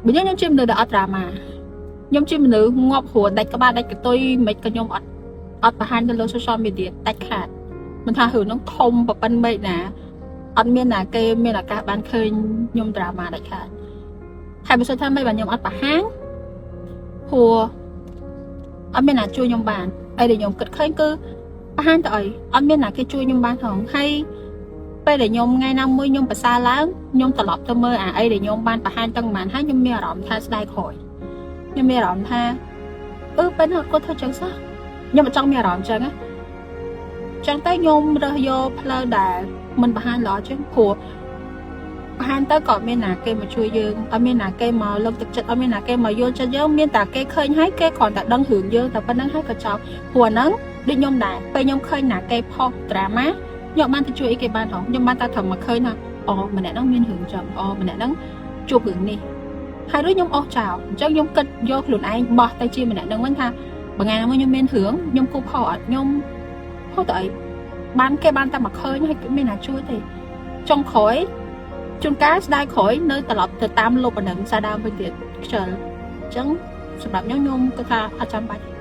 បើខ្ញុំជាមនុស្សដែលអត់ drama ខ្ញុំជាមនុស្សងាប់ហួរដាច់ក្បាលដាច់កន្ទុយមិនក៏ខ្ញុំអត់អត់បង្ហាញទៅលើ social media ដាច់ខាតមិនថារឿងហ្នឹងធំប្រប៉ុណ្ណមេឃណាអត់មានណាគេមានឱកាសបានឃើញខ្ញុំ drama ដាច់ខាតហើយបើសិនថាមិនបានខ្ញុំអត់បង្ហាញព្រោះអត់មានណាជួយខ្ញុំបានអីដែលខ្ញុំគិតឃើញគឺបង្ហាញទៅអីអត់មានណាគេជួយខ្ញុំបានផងហើយពេលដែលខ្ញុំថ្ងៃណាមួយខ្ញុំប្រសើរឡើងខ្ញុំត្រឡប់ទៅមើលអាអីដែលខ្ញុំបានបង្ហាញតាំងប៉ុន្មានហើយខ្ញុំមានអារម្មណ៍ថាស្ដាយក្រោយខ្ញុំមានអារម្មណ៍ថាអឺពេលនោះអត់គាត់ធ្វើចឹងសោះខ្ញុំអត់ចង់មានអារម្មណ៍ចឹងណាចឹងទៅខ្ញុំរើសយកផ្លូវដែលមិនបង្ហាញល្អជាងព្រោះបង្ហាញទៅក៏មានណាគេមកជួយយើងអត់មានណាគេមកលើកទឹកចិត្តអត់មានណាគេមកយល់ចិត្តយើងមានតែគេឃើញហើយគេគ្រាន់តែដឹងរឿងយើងតែប៉ុណ្្នឹងហើយក៏ចប់ព្រោះអាហ្នឹងដូចខ្ញុំដែរពេលខ្ញុំឃើញណាគេផុស drama ខ្ញុំបានទៅជួយអីគេបានហងខ្ញុំបានតែត្រឹមមកឃើញថាអូម្នាក់ហ្នឹងមានរឿងចឹងអូម្នាក់ហ្នឹងជួបរឿងនេះហើយរួចខ្ញុំអស់ចោលអញ្ចឹងខ្ញុំគិតយកខ្លួនឯងបោះទៅជាម្នាក់ហ្នឹងវិញថាបើថ្ងៃណាមួយខ្ញុំមានរឿងខ្ញុំគូផុសអត់ខ្ញុំផុសទៅអីបានគេបានតែមកឃើញហើយគេមានណាជួយទេចុងក្រោយជួនកាលស្ដាយក្រោយនៅត្រឡប់ទៅតាមលុបអាហ្នឹងសារដើមវិញទៀតខ្ជិលអញ្ចឹងសម្រាប់ខ្ញុំខ្ញុំគិតថាអត់ចាំបាច់ទេ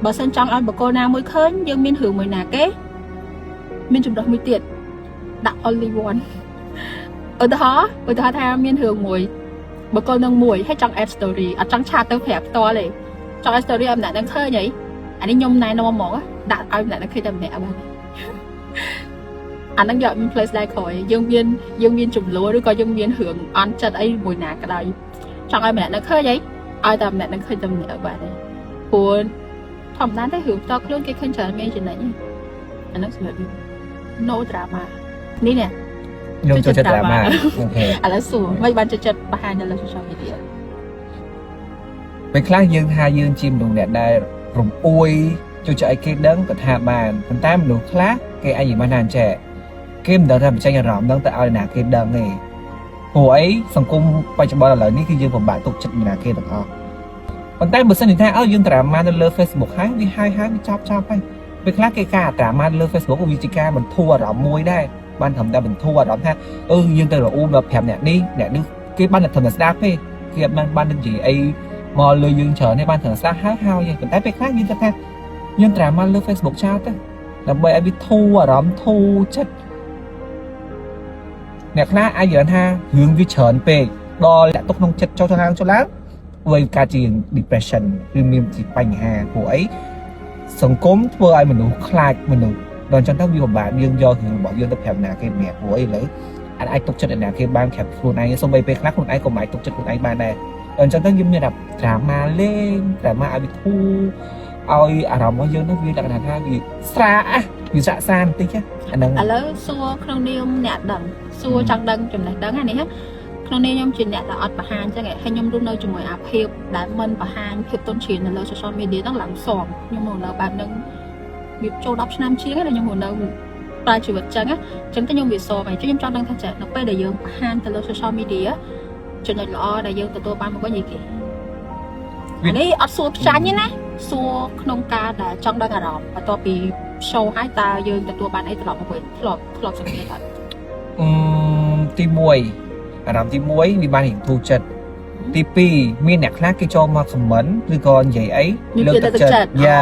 បើសិនចង់ឲ្យបុគ្គលណាមួយឃើញយើងមានរឿងមួយណាគេមានចម្រោះមួយទៀតដាក់ only one ឧទាហរណ៍ឧទាហរណ៍ថាមានរឿងមួយបុគ្គលនឹងមួយហើយចង់ add story អត់ចង់chat ទៅប្រាប់ផ្ទាល់ទេចង់ add story ឲ្យម្នាក់នឹងឃើញហីអានេះខ្ញុំណែនាំហ្មងដាក់ឲ្យម្នាក់នឹងឃើញតែម្នាក់បានអាហ្នឹងយកមាន place ដែរក្រោយយើងមានចំនួនឬក៏យើងមានរឿងអន់ចិត្តអីមួយណាក៏ដោយចង់ឲ្យម្នាក់នឹងឃើញហីឲ្យតែម្នាក់នឹងឃើញតែម្នាក់បានទេព្រោះធម្មតាទេរឿងផ្ទាល់ខ្លួនគេឃើញច្រើនមានចំណេញអាហ្នឹងសម្រាប់ no drama នេះនេះ ខ្ញុំចូលចិត្ត drama OK ឥឡូវសួរមិនបានចូលចិត្តបង្ហាញនៅលើ social media ពេលខ្លះយើងថាយើងជាមនុស្សអ្នកដែលរំអួយចូលចិត្តឲ្យគេដឹងក៏ថាបានប៉ុន្តែមនុស្សខ្លះគេអាចនិយាយបានថាអញ្ចេះគេមិនដឹងថាបញ្ចេញអារម្មណ៍ដឹងទៅឲ្យណាគេដឹងទេព្រោះអីសង្គមបច្ចុប្បន្នឥឡូវនេះគឺយើងពិបាកទុកចិត្តនរណាគេទាំងអស់ប៉ុន្តែបើសិនជាថាអើយើង drama នៅលើ Facebook ហើយវាហើយហើយវាចប់ចប់ហើយពេលខ្លះគេការ drama លើ Facebook ក៏វាជាការបន្ធូរអារម្មណ៍មួយដែរបានត្រឹមតែបន្ធូរអារម្មណ៍ថាអឺយើងទៅរអ៊ូដល់ប្រាប់អ្នកនេះអ្នកនេះគេបានតែត្រឹមតែស្ដាប់ទេគេអត់បានបាននិយាយអីមកលើយើងច្រើនទេបានត្រឹមស្ដាប់ហើយហើយប៉ុន្តែពេលខ្លះយើងគិតថាយើង drama លើ Facebook ចោលទៅដើម្បីឲ្យវាធូរអារម្មណ៍ធូរចិត្តអ្នកខ្លះអាចនិយាយថារឿងវាច្រើនពេកដល់លាក់ទុកក្នុងចិត្តចុះចុះឡើងចុះឡើងវាកើតជា depression ឬមានជាបញ្ហាព្រោះអីសង្គមធ្វើឲ្យមនុស្សខ្លាចមនុស្សដល់អញ្ចឹងទៅវាពិបាកយើងយករឿងរបស់យើងទៅប្រាប់ណាគេម្នាក់ព្រោះអីឥឡូវអាចទុកចិត្តអ្នកណាគេបានប្រាប់ខ្លួនឯងសូម្បីពេលខ្លះខ្លួនឯងក៏មិនអាចទុកចិត្តខ្លួនឯងបានដែរដល់អញ្ចឹងទៅយើងមានតែ drama លេង drama ឲ្យវាធូរឲ្យអារម្មណ៍របស់យើងនោះវាលក្ខណៈថាវាស្រាអះវាសាក់សានបន្តិចអាហ្នឹង ឥឡូវសួរក្នុងនាមអ្នកដឹងសួរចង់ដឹងចំណេះដឹងអានេះក្នុងនាមខ្ញុំជាអ្នកដែលអត់បង្ហាញអញ្ចឹងហើយខ្ញុំរស់នៅជាមួយអាភាពដែលមិនបង្ហាញភាពទន់ជ្រាយនៅលើ social media ហ្នឹងឡើងសមខ្ញុំរស់នៅបែបហ្នឹងវាចូល10ឆ្នាំជាងហើយខ្ញុំរស់នៅប្រើជីវិតអញ្ចឹងអញ្ចឹងទៅខ្ញុំវាសមហើយខ្ញុំចង់ដឹងថាចានៅពេលដែលយើងបង្ហាញទៅលើ social media ចំណុចល្អដែលយើងទទួលបានមកវិញអីគេអានេះអត់សួរផ្ចាញ់ទេណាសួរក្នុងការដែលចង់ដឹងអារម្មណ៍បន្ទាប់ពី show ហើយតើយើងទទួលបានអីត្រឡប់មកវិញធ្លាប់ធ្លាប់សង្កេតអត់ អឺទី1អារម្មណ៍ទី1វាបានរៀងធូរចិត្តទី2មានអ្នកខ្លះគេចូលមក comment ឬក៏និយាយអី មានពាក្យលើកទឹកចិត្ត យ៉ា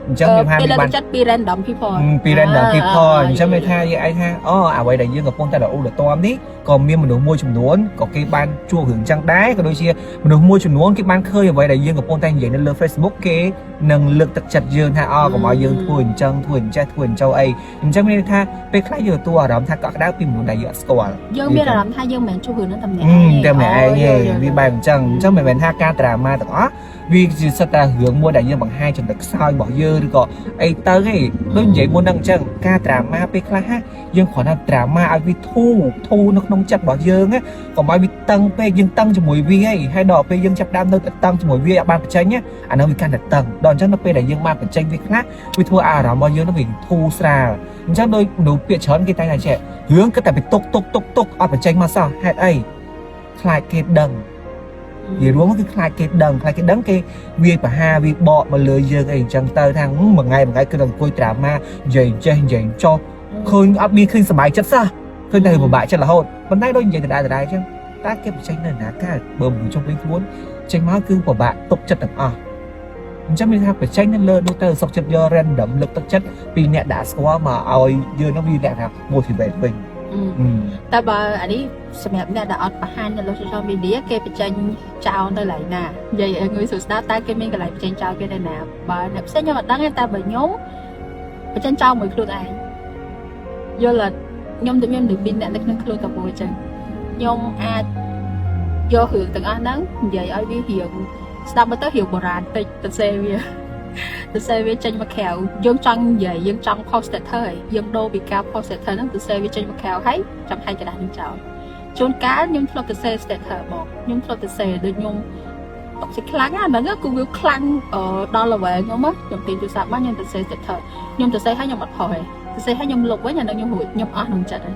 អញ្ចឹងវាថា ពាក្យ វាបាន លើកទឹកចិត្តពី random people ពី random people អញ្ចឹងមានថាយើងអាចថាអូអ្វីដែលយើងកំពុងតែរអ៊ូរទាំនេះក៏មានមនុស្សមួយចំនួនក៏គេបានជួបរឿងចឹងដែរក៏ដូចជាមនុស្សមួយចំនួនគេបានឃើញអ្វីដែលយើងកំពុងតែនិយាយនៅលើ Facebook គេនឹងលើកទឹកចិត្តយើងថាអូកុំឲ្យយើងធ្វើអញ្ចឹងធ្វើអញ្ចេះធ្វើអញ្ចោអីអញ្ចឹងមានន័យថាពេលខ្លះយើងទទួលអារម្មណ៍ថាកក់ក្ដៅពីមនុស្សដែលយើងអត់ស្គាល់ យើងមានអារម្មណ៍ថាយើងមិនមែនជួបរឿងហ្នឹងតែម្នាក់ឯង តែម្នាក់ឯងទេវាបែបអញ្ចឹងអញ្ចឹងមិនមែនថាការ drama ទាំងអស់វាជាសិតតែរឿងមួយដែលយើងបង្ហាញចំណុចខ្សោយរបស់យើងឬក៏អីទៅទេដូចនិយាយមុនហ្នឹងអញ្ចឹងការ drama ពេលខ្លះហាយើងគ្រាន់តែ drama ឲ្យវាធូរធូរនៅក្នុងចិត្តរបស់យើងណាកុំឲ្យវាតឹងពេកយើងតឹងជាមួយវាហីហើយដល់ពេលយើងចាប់ដើមនៅតែតឹងជាមួយវាអត់បានបញ្ចេញណាអាហ្នឹងវាកាន់តែតឹងដល់អញ្ចឹងនៅពេលដែលយើងបានបញ្ចេញវាខ្លះវាធ្វើឲ្យអារម្មណ៍របស់យើងនឹងវាធូរស្រាលអញ្ចឹងដោយមនុស្សពាក្យច្រើនគេតែងតែចេះរឿងគិតតែពីទុកទុកទុកទុកអត់បញ្ចេញមកសោះហេតុអីខ្លាចគេដឹងនិយាយរួមគឺខ្លាចគេដឹងខ្លាចគេដឹងគេវាយប្រហារវាបកមកលើយើងអីអញ្ចឹងទៅថាមួយថ្ងៃមួយថ្ងៃគឺតែអង្គុយ drama និយាយចេះនិយាយចោះឃើញអត់មានឃើញសប្បាយចិត្តសោះឃើញតែពិបាកចិត្តរហូតប៉ុន្តែដូចនិយាយដដែលដដែលអញ្ចឹង តើគេបញ្ចេញនៅណាកើតបើមិនចុះវិញខ្លួនចេញមកគឺពិបាកទប់ចិត្តទាំងអស់អញ្ចឹងមានថាបញ្ចេញនៅលើនោះទៅសុខចិត្តយក random លើកទឹកចិត្តពីអ្នកដែលស្គាល់មកឲ្យយើងនោះវាអ្នកថា motivate វិញ។ តែបើអានេះសម្រាប់អ្នកដែលអត់បង្ហាញនៅលើ social media គេបញ្ចេញចោលនៅកន្លែងណានិយាយឲ្យងាយស្រួលស្ដាប់តើគេមានកន្លែងបញ្ចេញចោលគេនៅណាបើអ្នកផ្សេងខ្ញុំអត់ដឹងទេតែបើខ្ញុំបញ្ចេញចោលមួយខ្លួនឯងយល់អត់ខ្ញុំទៅមានមនុស្សពីរអ្នកនៅក្នុងខ្លួនតែមួយចឹងខ្ញុំអាចយករឿងទាំងអស់ហ្នឹងនិយាយឲ្យវារៀងស្ដាប់មកទៅរៀងបុរាណតិចទៅសេវាចេញមកក្រៅយើងចង់និយាយយើងចង់ post status ហើយយើងដូរពីការ post status ហ្នឹងទៅសេវាចេញមកក្រៅហើយចាំហែកក្រដាសនឹងចោលជួនកាលខ្ញុំធ្លាប់ទៅសេ status មកខ្ញុំធ្លាប់ទៅសេដូចខ្ញុំtoxic ខ្លាំងណាស់ហ្នឹងគឺវាខ្លាំងដល់ level ខ្ញុំខ្ញុំទាញទូរស័ព្ទមកខ្ញុំទៅសេ status ខ្ញុំទៅសេឲ្យខ្ញុំអត់ផុសទេទៅសេឲ្យខ្ញុំលុបវិញអាហ្នឹងខ្ញុំរួចខ្ញុំអស់ក្នុងចិត្តហើយ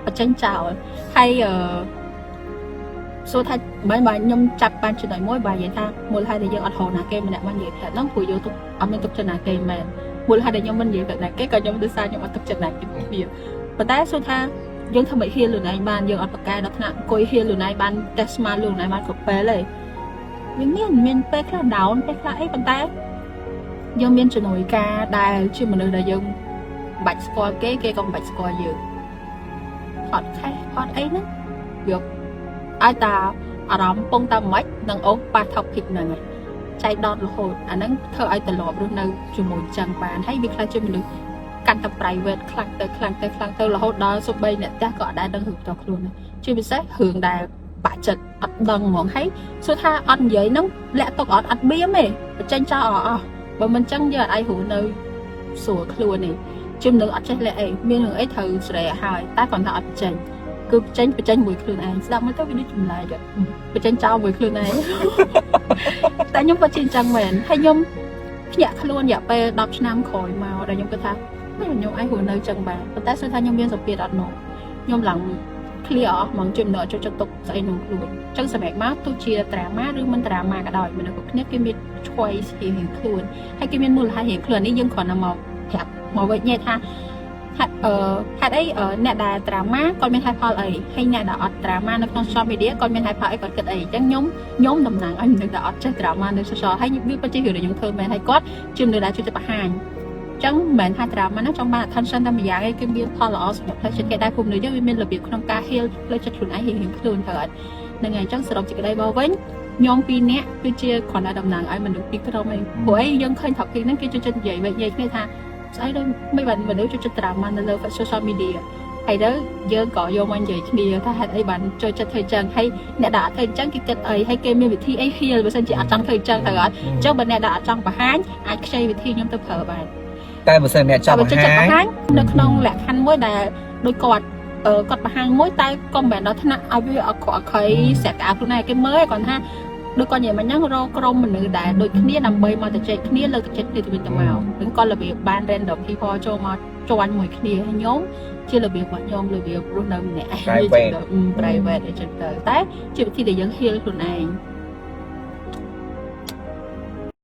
បញ្ចេញចោលហើយអឺសួរថាមិនបើខ្ញុំចាប់បានចំណុចមួយបើនិយាយថាមូលហេតុដែលយើងអត់រកណាគេម្នាក់មកនិយាយប្រាប់ហ្នឹងព្រោះយើងទុកអត់មានទុកចិត្តណាគេមែនមូលហេតុដែលខ្ញុំមិននិយាយប្រាប់ណាគេក៏ខ្ញុំដោយសារខ្ញុំអត់ទុកចិត្តណាគេគ្នាប៉ុន្តែសួរថាយើងធ្វើមិនហ៊ានខ្លួនឯងបានយើងអត់ប្រកែដល់ថ្នាក់អង្គុយហ៊ានខ្លួនឯងបានតេស្តស្មានខ្លួនឯងបានគ្រប់ពេលទេវាមានមានពេលខ្លះ down ពេលខ្លះអីប៉ុន្តែយើងមានជំនួយការដែលជាមនុស្សដែលយើងមិនបាច់ស្គាល់គេគេក៏មិនបាច់ស្គាល់យើងអត់ខេះអត់អីហ្នឹងវាឲ្យតាអារម្មណ៍ពងតាមមិននឹងអូសប៉ះ topic ហ្នឹងហើយចែកដតរហូតអាហ្នឹងធ្វើឲ្យត្រឡប់រស់នៅជាមួយចឹងបានហើយវាខ្លះជាមនុស្សកាន់តែ private ខ្លាំងទៅខ្លាំងទៅខ្លាំងទៅរហូតដល់សូម្បីអ្នកផ្ទះក៏អត់ដែលដឹងរឿងផ្ទាល់ខ្លួនដែរជាពិសេសរឿងដែលបាក់ចិត្តអត់ដឹងហ្មងហើយសួរថាអត់និយាយហ្នឹងលាក់ទុកអត់អត់បៀមទេបញ្ចេញចោលអស់បើមិនចឹងយើងអត់អាចរស់នៅស្រួលខ្លួនទេជាមនុស្សអត់ចេះលាក់អីមានរឿងអីត្រូវស្រែឲ្យតែគ្រាន់តែអត់បញ្ចេញគឺបញ្ចេញបញ្ចេញមួយខ្លួនឯងស្ដាប់មើលទៅវាដូចចម្លែកបញ្ចេញចោលមួយខ្លួនឯង តែខ្ញុំពិតជាអញ្ចឹងមែនហើយខ្ញុំភ្ញាក់ខ្លួនរយៈពេល10ឆ្នាំក្រោយមកដែលខ្ញុំគិតថាខ្ញុំអាចរស់នៅចឹងបានប៉ុន្តែសួរថាខ្ញុំមានសម្ពាធអត់នោះខ្ញុំឡើង clear អស់ហ្មងជាមនុស្សអត់ចូលចិត្តទុកស្អីក្នុងខ្លួនអញ្ចឹងសម្រាប់មកទោះជា drama ឬមិន drama ក៏ដោយមនុស្សគ្រប់គ្នាគេមាន choice រៀងៗខ្លួនហើយគេមានមូលហេតុរៀងខ្លួននេះយើងគ្រាន់តែមកប្រាប់មកវិញញ៉ែថាហេតុអឺហេតុអីអ្នកដែល drama គាត់មានហេតុផលអីហើយអ្នកដែលអត់ drama នៅក្នុង social media គាត់មានហេតុផលអីគាត់គិតអីអញ្ចឹងខ្ញុំខ្ញុំតំណាងឲ្យមនុស្សដែលអត់ចេះ drama នៅ social ហើយវាពិតជារឿងដែលខ្ញុំធ្វើមែនហើយគាត់ជាមនុស្សដែលជួយចិត្តបង្ហាញចឹងមិនមែនថា drama ហ្នឹងចង់បាន attention តែម្យ៉ាងឯងគឺមានផលល្អសម្រាប់ផ្លូវចិត្តគេដែរព្រោះមនុស្សយើងវាមានរបៀបក្នុងការ heal ផ្លូវចិត្តខ្លួនឯងរៀងៗខ្លួនទៅអត់ហ្នឹងហើយអញ្ចឹងសរុបសេចក្តីមកវិញខ្ញុំពីរនាក់គឺជាគ្រាន់តែតំណាងឲ្យមនុស្សពីរក្រុមឯងព្រោះអីយើងឃើញ topic ហ្នឹងគេចូលចិត្តនិយាយវិញនិយាយគ្នាថាស្អីដូចមិនបានមនុស្សចូលចិត្ត drama នៅលើ social media ហើយទៅយើងក៏យកមកនិយាយគ្នាថាហេតុអីបានចូលចិត្តធ្វើចឹងហើយអ្នកដែលអត់ធ្វើចឹងគេគិតអីហើយគេមានវិធីអី heal បើសិនជាអត់ចង់ធ្វើចឹងទៅអត់ចឹងបើអ្នកដែលអត់ចង់បង្ហាញអាចខ្ចីវិធីខ្ញុំទៅប្រើបាន។ តែបើសិនអ្នកចង់ បើ បង្ហាញ ចិត្តបង្ហាញនៅក្នុងលក្ខខណ្ឌមួយដែលដូចគាត់អឺគាត់បង្ហាញមួយតែក៏មិនមែនដល់ថ្នាក់ឲ្យវាអក្រក់អក្រៃស្រាប់តែឲ្យខ្លួនឯងគេមើលឯងគាត់ថាដូចគាត់និយាយមិញហ្នឹងរកក្រុមមនុស្សដែលដូចគ្នាដើម្បីមកទៅជែកគ្នាលើកទឹកចិត្តគ្នាទៅវិញទៅមកនឹងក៏របៀបបាន random people ចូលមកជន់មួយគ្នាហើយខ្ញុំជារបៀបរបស់ខ្ញុំរបៀបរស់នៅម្នាក់ឯង Private private អីចឹងទៅតែជាវិធីដែលយើង heal ខ្លួនឯង។